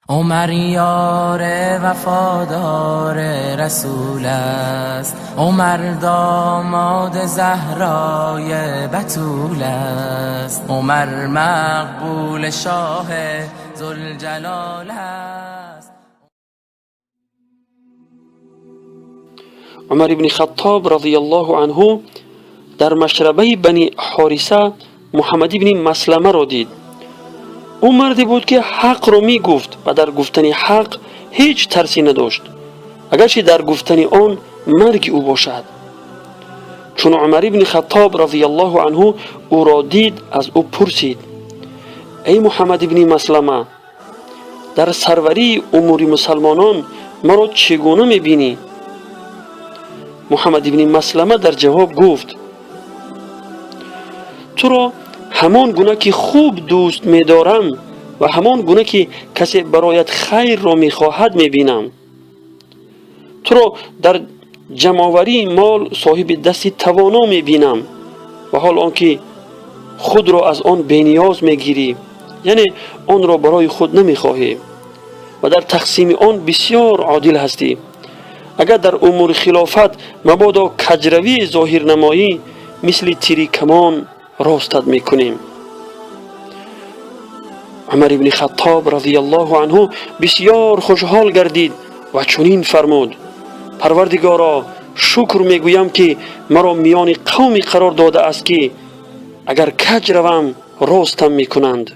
Умар ёри вафодори расул аст, Умар домоди Заҳрои Батул аст, Умар мақбули шоҳи зулҷалол аст. Умар ибни Хаттоб разияллоҳу анҳу дар машрабаи Бани Ҳориса Муҳаммад ибни Масламаро дид. Ӯ марде буд, ки ҳақро мегуфт ва дар гуфтани ҳақ ҳеҷ тарсе надошт, агарчи дар гуфтани он марги ӯ бошад. Чун Умар ибни Хаттоб разияллоҳу анҳу ӯро дид, аз ӯ пурсид: эй Муҳаммад ибни Маслама, дар сарварии умури мусалмонон маро чӣ гуна мебинӣ? Муҳаммад ибни Маслама дар ҷавоб гуфт: туро ҳамон гуна ки хуб дӯст медорам ва ҳамон гуна ки касе бароят хайрро мехоҳад мебинам. Туро дар ҷамъоварии мол соҳиби дасти тавоно мебинам ва ҳол он ки худро аз он бениёз мегирӣ, яъне онро барои худ намехоҳӣ ва дар тақсими он бисёр одил ҳастӣ. Агар дар умури хилофат мабодо каҷравӣ зоҳир намоӣ, мисли тири камон ростат мекунем. Умар ибни Хаттоб разияллоҳу анҳу бисёр хушҳол гардид ва чунин фармуд: Парвардигоро, шукр мегӯям, ки маро миёни қавме қарор додааст, ки агар каҷ равам, ростам мекунанд.